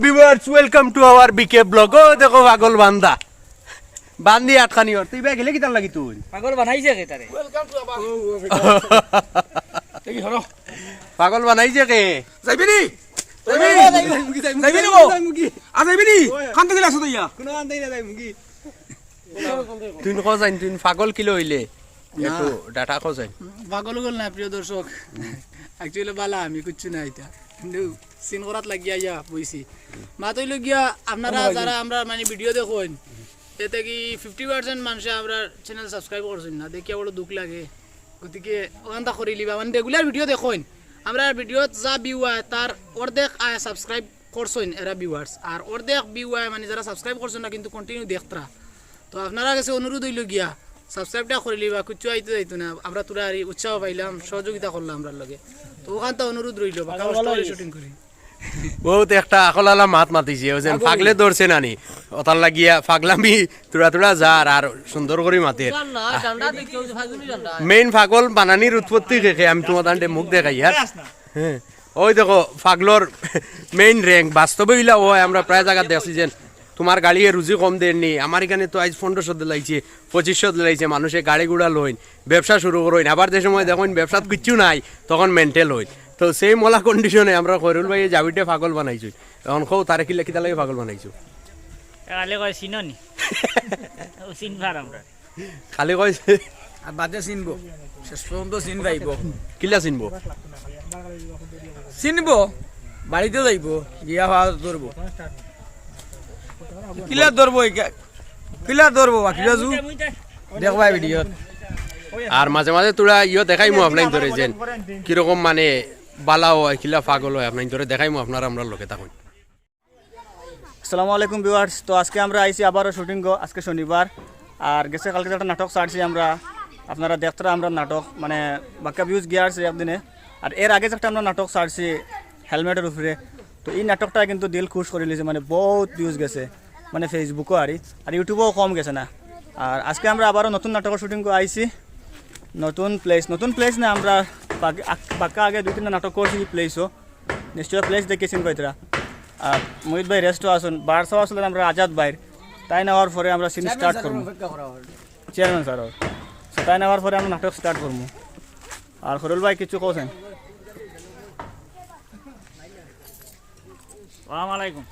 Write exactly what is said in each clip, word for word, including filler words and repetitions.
Viewers, welcome to our B K vlog. ও দেখো পাগল বান্দা, বান্দি আটকানি ওর। তুই ভাই গেলে কিতার লাগি তুই? পাগল বানাইছে কে তারে? এই হলো। পাগল বানাইছে কে? যাইবি নি? যাইবি নি? যাইবি নি গো? আর যাইবি নি? কান্দে গেলে আসো তো ইয়া। তুই কও যাইন, তুই পাগল কিলা অইলে? না। একটু ডাটা কও যাইন। পাগল অইল না, প্রিয় দর্শক। Actually বালা আমি কিচ্ছু না ইতা। কিন্তু সিন করাত লাগিয়া আইয়া বইছি। মাত অইল গিয়া আপনারা যারা আমরার মানে ভিডিও দেখইন, এতে কি fifty percent মানষে আমরার channel subscribe করছইন না, দেখিয়া বড় দুখ লাগে। গতিকে অখানতা করিলিবা, মানে regular ভিডিও দেখইন। আমরার ভিডিওত যা view আয় তার অর্ধেক আয় subscribe করছইন এরা viewers, আর অর্ধেক view আয় মানে যারা subscribe করছইন না কিন্তু continue দেখতরা। তো আপনারার গেছে অনুরোধ অইল গিয়া subscribe টা করিলিবা, কিচ্ছু আইতো যাইতো না, আমরা থুড়া আরি উৎসাহ পাইলাম, সহযোগিতা করলা আমরার লগে। তো অখানতা অনুরোধ রইল, বাক্কা কষ্ট করি shooting করি। বউত একটা আকলআলা মাত মাতিছে, অউ যেন পাগলে ধরছে নানি, অতার লাগিয়া পাগলামি থুড়া থুড়া যার আর সুন্দর করি মাতের। Main পাগল বানানির উৎপত্তি কে কে, আমি তুমার দান্ডে মুখ দেখাইয়ার। হ্যাঁ, ওই দেখো পাগলর main rank। বাস্তবে ইলা অয়, আমরা প্রায় জাগাত দেখছি যেন তুমার গাড়িয়ে রুজি কম দেয়নি। আমার ইখানে তো আইজ পনেরোশো দিলাইছে, পঁচিশশো দিলাইছে, মানষে গাড়ি গুড়া লইন, ব্যবসা শুরু করইন, আবার যে সময় দেখইন ব্যবসাত কিচ্ছু নাই, তখন mental অইন। তো same অলা condition এ আমরার খয়রুল ভাইয়ে জাবিরে পাগল বানাইছইন। অখন কও তারে কিলা, কিতার লাগি পাগল বানাইছো? খালি কয় চিনো নি? ও চিনবার আমরা। খালি কয় আর বাদে চিনবো, শেষ পর্যন্ত চিন যাইবো। কিলা চিনবো? চিনবো, বাড়িত যাইবো, গিয়া ধরবো। কিলা ধরবো, কিলা ধরবো, বাকি রাজু? দেখবায় ভিডিওত। আর মাঝে মাঝে থুড়া ইয়ো দেখাইমু আপনাইনতরে যেন কিরকম মানে বালা অয়, কিলা পাগল অয়, আপনাইনতরে দেখাইমু, আপনারা আমরার লগে থাকইন। আসসালামু আলাইকুম viewers, তো আজকে আমরা আইছি আবারও shooting গো, আজকে শনিবার। আর গেছে কালকে একটা নাটক ছাড়ছি আমরা, আপনারা দেখতরা আমরার নাটক, মানে বাক্কা views গিয়া আছে একদিনে। আর এর আগে যে একটা আমরা নাটক ছাড়ছি helmet এর উপরে, তো ই নাটকটা কিন্তু দিল খুশ করিলিছে, মানে বউত views গেছে, মানে Facebook ও আরি, আর YouTube ও কম গেছে না। আর আজকে আমরা আবারও নতুন নাটকর shooting গো আইছি, নতুন place, নতুন place না, আমরা বাক-, আক-, বাক্কা আগে দুই তিনটা নাটক করছি ই place ও, নিশ্চয় place দেখি চিন পাইতরা। আর মোহিত ভাই rest ও আছইন, বারসাও আছইন আমরার আজাদ ভাইর, তাইন আওয়ার পরে আমরা scene start করমু। Chairman sir ও। So, তাইন আওয়ার পরে আমরা নাটক start করমু। আর খয়রুল ভাই কিচ্ছু কও চাইন? সালাম আলাইকুম।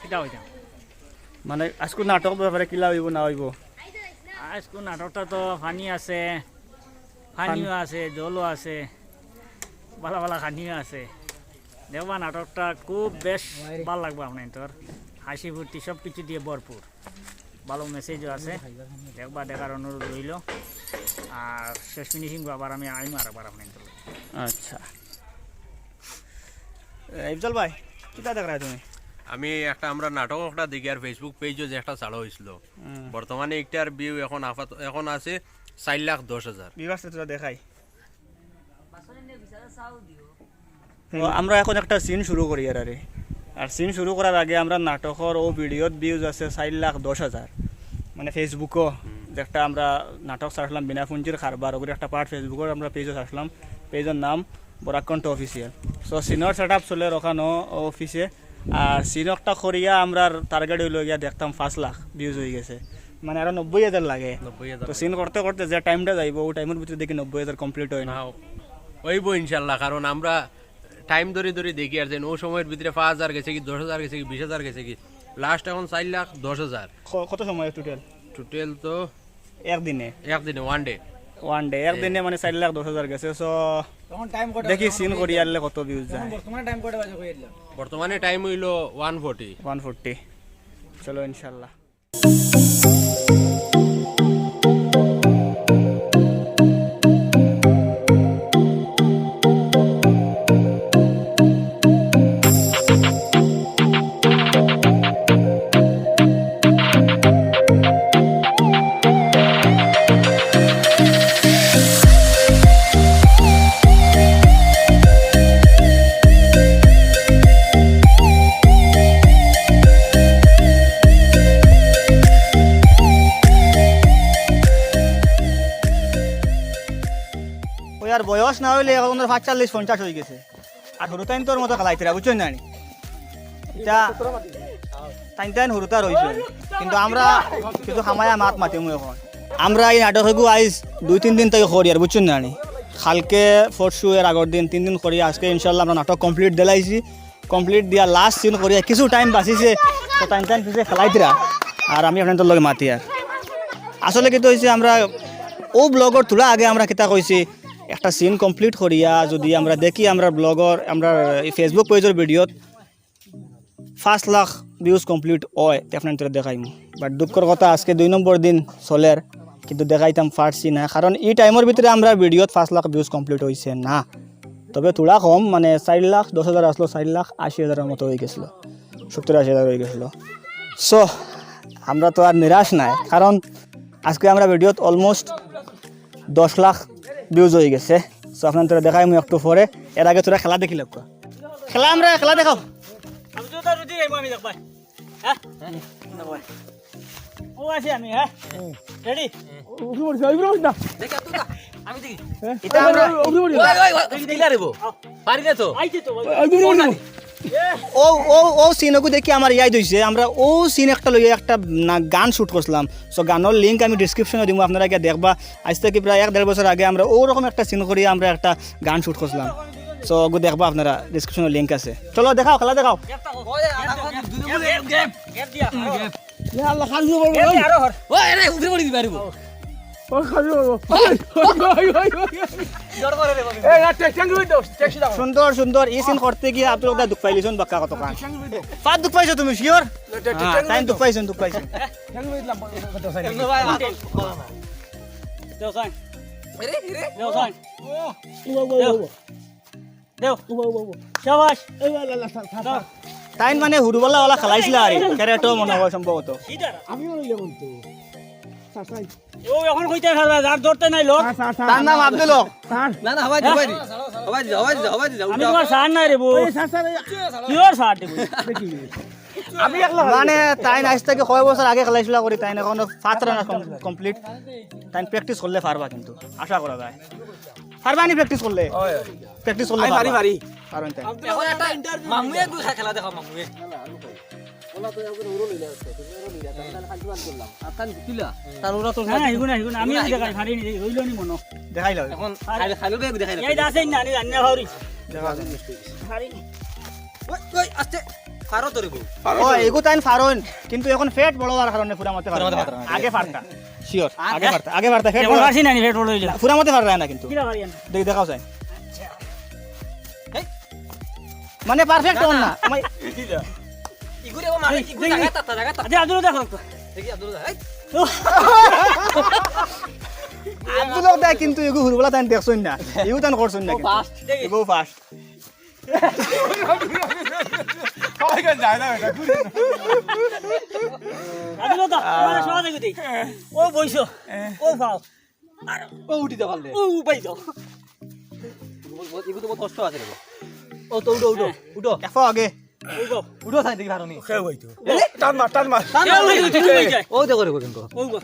কিতা অইতা? মানে আজকুর নাটক ব্যাপারে কিলা অইবো না অইবো? আজকুর নাটকটা তো funny আছে, funny ও আছে, জলও আছে, বালা বালা খানিও আছে। দেখবা নাটকটা খুব বেশ ভালা লাগবো আপনাইনতর, হাসি ফুর্তি সব কিছু দিয়া ভরপুর, ভালা message ও আছে। দেখবা, দেখার অনুরোধ রইল। আর শেষ finishing আবার আমি আইমু আরেকবার আপনাইনতর। আচ্ছা, এ, ইফজল ভাই, কিতা দেখরায় তুমি? আমি একটা, আমরা নাটক একটা দেখি আর Facebook page ও যে একটা ছাড়া অইছিল, হুম। বর্তমানে ইটার view এখন আপাত-, এখন আছে চাইর লাখ দশ হাজার। Viewers রে থুড়া দেখাই। তো আমরা এখন একটা scene শুরু করি আর আরে। আর scene শুরু করার আগে আমরা নাটকর ও ভিডিওত views আছে চাইর লাখ দশ হাজার। মানে Facebook ও হুম। যে একটা আমরা নাটক ছাড়ছিলাম বিনা পুঞ্জির কারবার, ওগুলো একটা part Facebook ও আমরা page ও ছাড়ছিলাম। Page ওর নাম বরাক কণ্ঠ Official। So scene ওর setup চলের ওখানো office এ। আর scene একটা করিয়া আমরার target অইল গিয়া দেখতাম পাঁচ লাখ views অই গেছে, মানে আরো নব্বই হাজার লাগে। নব্বই হাজার তো লাগে। Scene করতে করতে যে time টা যাইবো, ওই time এর ভিতরে দেখি নব্বই হাজার complete অয় না। না, অইবো ইনশাল্লাহ, কারণ আমরা time ধরি ধরি দেখি আর যেন ও সময়র ভিতরে পাঁচ হাজার গেছে কি, দশ হাজার গেছে কি, বিশ হাজার গেছে কি, last এখন চাইর লাখ দশ হাজার। ক-, কত সময় total? Total তো একদিনে? একদিনে, one day। One day, হ্যাঁ। একদিনে মানে চাইর লাখ দশ হাজার গেছে। So, তখন time কটা দেখি বাজে? Scene করি আনলে কত views যায়। বর্তমানে time কটা বাজে কই আনলাম? বর্তমানে time oil one forty। One forty। চলো, ইনশাল্লাহ। ওই আর বয়স না অইলে এখন ধর পাঁচচল্লিশ পঞ্চাশ অই গেছে। আর হুরুতাইন্তর মতো খেলাইতরা, বুঝছইন না নি? ইতা তাইন তাইন হুরুতা রইছইন, কিন্তু আমরা কিছু হামায়া মাত মাতিমু এখন। আমরা এই নাটকগু আইজ দুই তিন দিন থাকি করিয়ার, বুঝছইন না নি? কালকে, পরশু, এর আগর দিন, তিন দিন করি, আজকে ইনশাআল্লাহ আমরা নাটক complete দিলাইছি। Complete দিয়া last scene করিয়া কিছু time বাচিছে, তো তাইন তাইন পিছে খেলাইতরা, আর আমি আপনাইন্তর লগে মাতিয়ার। আসলে কিতা অইছে, আমরা অউ vlogর থুড়া আগে আমরা কিতা কইছি, একটা scene complete করিয়া যদি আমরা দেখি, আমরা vlogর, আমরা এই Facebook pageর videoত পাঁচ লাখ views complete অয়, তে আপনাইন্তরে দেখাইমু। But দুঃখর কথা, আজকে দুই নম্বর দিন চলের, কিন্তু দেখাইতাম পারছি না, কারণ ই timeর ভিতরে আমরা videoত পাঁচ লাখ views complete অইছে না। তবে থুড়া কম, মানে, চাইর লাখ দশ হাজার আছলো, চাইর লাখ আশি হাজারর মতো অইগেছলো, সত্তর আশি হাজার অইগেছলো। So, আমরা তো আর নিরাশ নাই, কারণ আজকে আমরা videoত almost দশ লাখ views অইগেছে। So, আপনাইন্তরে দেখাইমু একটু পরে, এর আগে থুড়া খেলা দেখিলাউক্কা। খেলা আমরা, খেলা দেখাও। আমি তো তার রুটি খাইমু আমি, দেখবায়। হ্যাঁ? ও আছি আমি, হ্যাঁ? Ready? উপরে পড়ি যা, উপরে পড়ি যা। দেখি, তুই যা। আমি দেখি। হ্যাঁ? ইতা আমরা উপরে পড়ি যা। ওই, ওই, ওই, কিলা রে বো? পারি না তো। আইছে তো, ভাই। ওই, উপরে পড়ি যা। অউ, অউ, অউ scene অগু দেখি আমার ইয়াদ অইছে, আমরা অউ scene একটা লইয়া একটা না, গান shoot করছিলাম। So, গানর link আমি descriptionও দিমু, আপনারা গিয়া দেখবা। আইজ থাকি প্রায় এক দেড় বছর আগে আমরা অউ রকম একটা scene করি আমরা একটা গান shoot করছিলাম। So, অগু দেখবা আপনারা, descriptionও link আছে। চলো, দেখাও, খেলা দেখাও। ইয়া আল্লাহ, খালি বলবো, ওই। ওই, আরে, উপরে পড়ি দিবা রে বো। ওই, খালি বলবো। ওই, ওই, ওই, ওই, ওই। এই, না, ট্যাক্সি আনতে হইতো, ট্যাক্সি দাও। সুন্দর, সুন্দর। ই scene করতে গিয়া আব্দুল হক দা দুখ পাইলিছইন বাক্কা কতখান। ট্যাক্সি আনতে হইতো। ফাত দুখ পাইছো তুমি, sure? না, ট্যাক্সি, হ্যাঁ, ট্যাক্সি তাইন আনতে দুখ পাইছইন, দুখ পাইছইন। ট্যাক্সি আনতে হইতো। দেও সাইন। আরে, আরে। দেও সাইন। ও, ও, ও, ও। দেও। উবা, উবা, উবা। শাবাশ। এই, লা, লা, লা, স্যার, স্যার, দাও। স্যার। তাইন মানে হুরুবালা ওলা খেলাইছিলা আর কি, ক্যারেটও মনে হয় সম্ভবত। আমিও লইলে বলতো। Sir, sir. ও এখন কইতে পারবা, যার ধরতে নাই লোক। Sir, sir, sir. তার নাম আব্দুল হক। স্যার। না, না, হবাই দি, হবাই দি। হবাই দি, হবাই দি, হবাই দি, যাও, আমি উঠাও। তোমার স্যার নাই রে বো। এই স্যার, স্যার, এই কিওর স্যার দেবো? দেখি। আমি একলা মানে তাইন আইজ থাকি কয় বছর আগে খেলাইছিলা করি, তাইন এখনো পাঁচ রান কম-, complete। তাইন practice করলে পারবা কিন্তু, আশা করা যায়। পারবা নি practice করলে? ওই, ওই। Practice করলে আমি পারি, পারবা। পারি। পারো নি তাই? এখন একটা মামুয়ে গু খে-, খেলা দেখাও, মামুয়ে। ওলা তো এখন উড়ো লইলে আছে, তুমি উড়ো লইলে, আমি তাহলে খালি বাদ করলাম। আর তান কিলা? তার ওরা তো না, না, এগুন না, এগুন না। আমি হিগুন না, দেখাই, হিগুন না। পারি নি, রইল নি মনো। দেখাই লও। এখন আর খালি, খালি বেগ দেখাই লও। এই দাসে না, আমি জানি না, হরি। দেখাও। পারি নি। ওই, ওই, আস্তে। পারো তো রে বো। ও, এগু তাইন পারইন, কিন্তু এখন পেট বড় অওয়ার কারণে পুরা মতে পারইন না। পুরা মতে পারইন না। আগে পারতা। Sure, আগে আগে? পারতা, আগে পারতা, পেট এখন বড়। পারছি না, নি, পেট বড় অইলে। পুরা মতে পাররা না কিন্তু। কিলা পারি না? দেখি, দেখাও চাই। এই। মানে perfect অন না। আমার ইগুরে ও মারে, এই, ইগু দেখি। জাগা তাতা, জাগা তাতা। আচ্ছা, আব্দুল দেখো তো। দেখি, আব্দুল, এই। আব্দুল দেখ কিন্তু এগু হুরুবালা তাইন দেখছইন না। এগু তাইন করছইন না ও, কিন্তু। Fast। দেখি। এগু fast। আব্দুল দা, আমার সহজ এগু দেই। ও বইছো। ও পাও। ও উঠি দে পারলে। ও উবাই যাও। এগু তো বহুত কষ্ট আছে রে। ও তো উঠো, উঠো, হ্যাঁ। উঠো। এফো আগে। উঠো। উঠো, তাই দেখি পারো নি। খেয়ে বইতো। এ? টান মার, টান মার। টান মার, উঠে, উঠে, উঠে যায়। ও দেখো রে, কিন্তু। ও গো।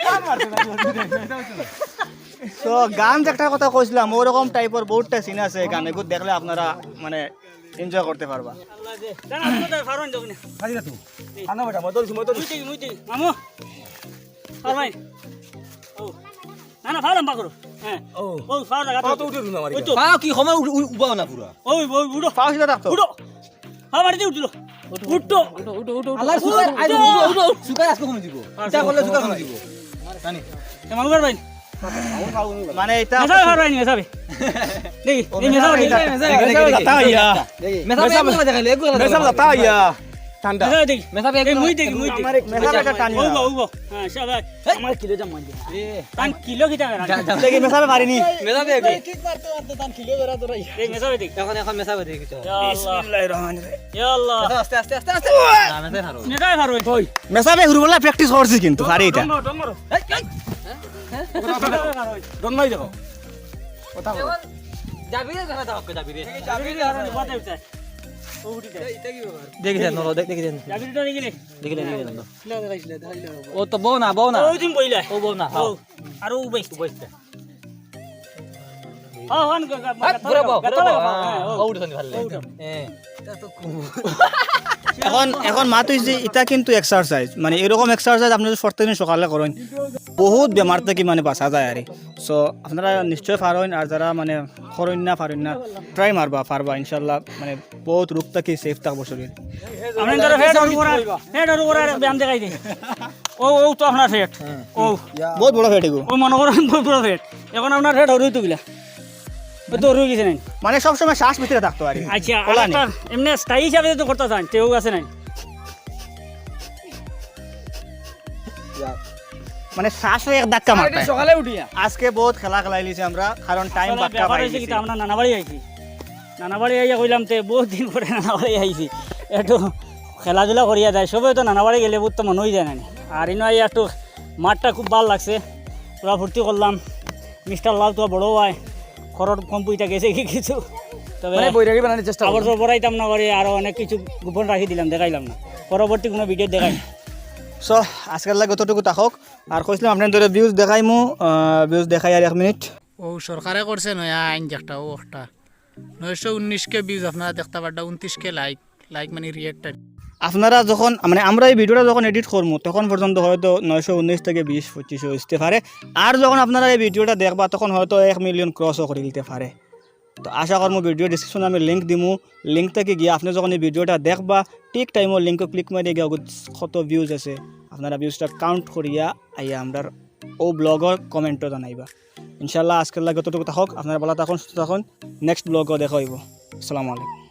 টান মারছে না, উঠে যায়। তো গান যে একটা কথা কইছিলাম, ওরকম type-র বহুতটা scene আছে গান, এগু দেখলে আপনারা মানে enjoy করতে পারবা। আল্লাহ দে। জান, আপনি তো ফারুন যাবেন। খালি না তুই। আনা বেটা, মদল, মদল। মুই দেখি, মুই দেখি। মামু। ফারুন। ও। না, না, ফারুন পাকড়ো। হ্যাঁ। ও। ও, ফারুন লাগা। পা তো উঠে দিন আমার ওই তো। পা কি সময় উঠে, উ-, উবাও না পুরা। ওই, ওই, উঠো। পা সিধা রাখতো। উঠো। পা বাড়িতে উঠলো। উঠো। উঠো, উঠো, উঠো, উঠো। আল্লাহ, সুগার, আজ উঠো, উঠো, উঠো। সুগার আজকে কমে দিব। জানি। এ, মামুকার ভাই। মানে এটা মেসাবে ফারো নি, মেসাবে। দেখি, ও, এই মেসাবে, মেসাবে, দেখি। মেসাবে, মেসাবে, মেসাবে। দাতা ইয়া। মেসাবে, মেসাবে। এগুলা দেখাইলে, এগুলা মেসাবে দেখাইলে। দাতা ইয়া। ঠান্ডা। মেসাবে দেখি। মেসাবে এই মুই দেখি, মুই দেখি। আমার এক মেসাবে একটা টানি। ওগো, ওগো। হ্যাঁ, শাবাশ। আমার কিলো জাম মাইল। এ। তান কিলো কিতা বেড়া? যা, যা। দেখি, মেসাবে পারিনি। মেসাবে দেখি। কিক মারতে মারতে তান কিলো বেড়া দৌড়াই। এই মেসাবে দেখি। এখন, এখন মেসাবে দেখি, চল। ইয়া আল্লাহ। বিসমিল্লাহির রহমানির রহিম। ইয়া আল্লাহ। আচ্ছা, আস্তে, আস্তে, আস্তে, আস্তে। না, মেসাবে ফারো। ওই। মেসাবে হুরুবালা practice করছি কিন্তু, পারি এটা। ডন মারো, ডন মারো। এই, এই। ডন মারি দেখো। কথা বলো। এখন যাবি রে, যাবি রে। যাবি রে, যাবি রে। ও উঠি যায়। দেখি যান, দেখি যান। যাবি রে, দেখি রে। দেখি যান, দেখি যান। ও তো বউ না, বউ না। ও দিন বইলা। ও বউ না, হ্যাঁ। ও, আর ও বইছে। বইছে। হ্যাঁ, হ্যাঁ, গ-, গ-, হাত গাতা ঘুরাবো, লাগাও, গাতা ঘুরাবো, লাগাও, হ্যাঁ, হ্যাঁ, ও। ওউ উঠো নি ভালা। ওউ উঠো। হ্যাঁ। এখন, এখন মাত অইছে, ইটা কিন্তু এক্সারসাইজ, মানে এরকম এক্সারসাইজ আপনে যদি প্রত্যেকদিন সকালে করইন, বহুত বেমার থাকি মানে বাঁচা যায় আর কি। So আপনারা নিশ্চয় পারইন, আর যারা মানে করইন না, পারইন না, ট্রাই মারবা, পারবা ইনশাল্লাহ, মানে বহুত রোগ থাকি সেফ থাকবো শরীর। আপনার ধরো পেট হরু করার, পেট হরু করার ব্যায়াম দেখাই দিই। ও, ও তো আপনার পেট। ও। বহুত বড় পেট এগু। ও মনে করইন বহুত বড় পেট। এখন আপনার পেট হরু অইতো কিলা। ও তো হরু অই গেছে নানি। মানে সবসময় শ্বাস ভিতরে থাকতো আর কি। আচ্ছা, আর ওলা নেই। একটা এমনি স্থায়ী হিসাবে যদি করতা চাইন, তেউ আছে নানি। মানে শ্বাসও এক ধাক্কা আর মারতে এটা হয়। সকালে উঠিয়া। আজকে বহুত খেলা খেলাইলিছি আমরা, কারণ টাইম আসলে বাক্কা ব্যাপার পাই অইছে কি, গেছি। তা আমরা নানা বাড়ি আইছি। নানা বাড়ি আইয়া কইলাম তে বহুত দিন পরে নানা বাড়ি আইছি। একটু খেলাধুলা করিয়া যায়, সবে তো নানা বাড়ি গেলে বহুত তো মনে অই যায় নানি। আর ইনো আইয়া একটু মাঠটা খুব ভালা লাগছে, পুরা ফুর্তি করলাম। মিস্টার লাল তো বড় অয়, খরচ কম পইসা গেছে কি কিছু। তবে মানে বৈরাগী বানানোর চেষ্টা আবার করলাম। তো বড়াইতাম না করে, আরো অনেক কিছু গোপন রাখি দিলাম, দেখাইলাম না। পরবর্তী কোনো ভিডিও দেখাই। So আজকের লাগি অতটুকু থাকক। আর কইছিলাম আপনার ধরে ভিউজ দেখাইমু, আহ, ভিউজ দেখাই আর এক মিনিট। ও সরকারে করছে নয়া আইন যে একটা, ও একটা নয়শো উনিশ কে ভিউজ আপনারা দেখতা পাররা, উনত্রিশ কে লাইক, লাইক মানে রিয়েক্ট। আপনারা যখন, মানে আমরা এই ভিডিওটা যখন এডিট করমু, তখন পর্যন্ত হয়তো নয়শো উনিশ থেকে বিশ পঁচিশ অইতে পারে। আর যখন আপনারা এই ভিডিওটা দেখবা, তখন হয়তো এক মিলিয়ন ক্রসও করি দিতে পারে। তো আশা করমু ভিডিও ডেসক্রিপশনে আমি লিংক দিমু, লিংক থাকি গিয়া আপনে যখন এই ভিডিওটা দেখবা, ঠিক টাইমো লিংকো ক্লিক মারি গিয়া কত ভিউজ আছে, আপনারা ভিউজটা কাউন্ট করিয়া আইয়া আমরার ও ব্লগর কমেন্টো জানাইবা। ইনশাল্লাহ আজকের লাগি অতটুকু থাকক, আপনারা ভালা থাকইন, সুস্থ থাকইন, নেক্সট ব্লগো দেখা অইবো। আসসালামু আলাইকুম।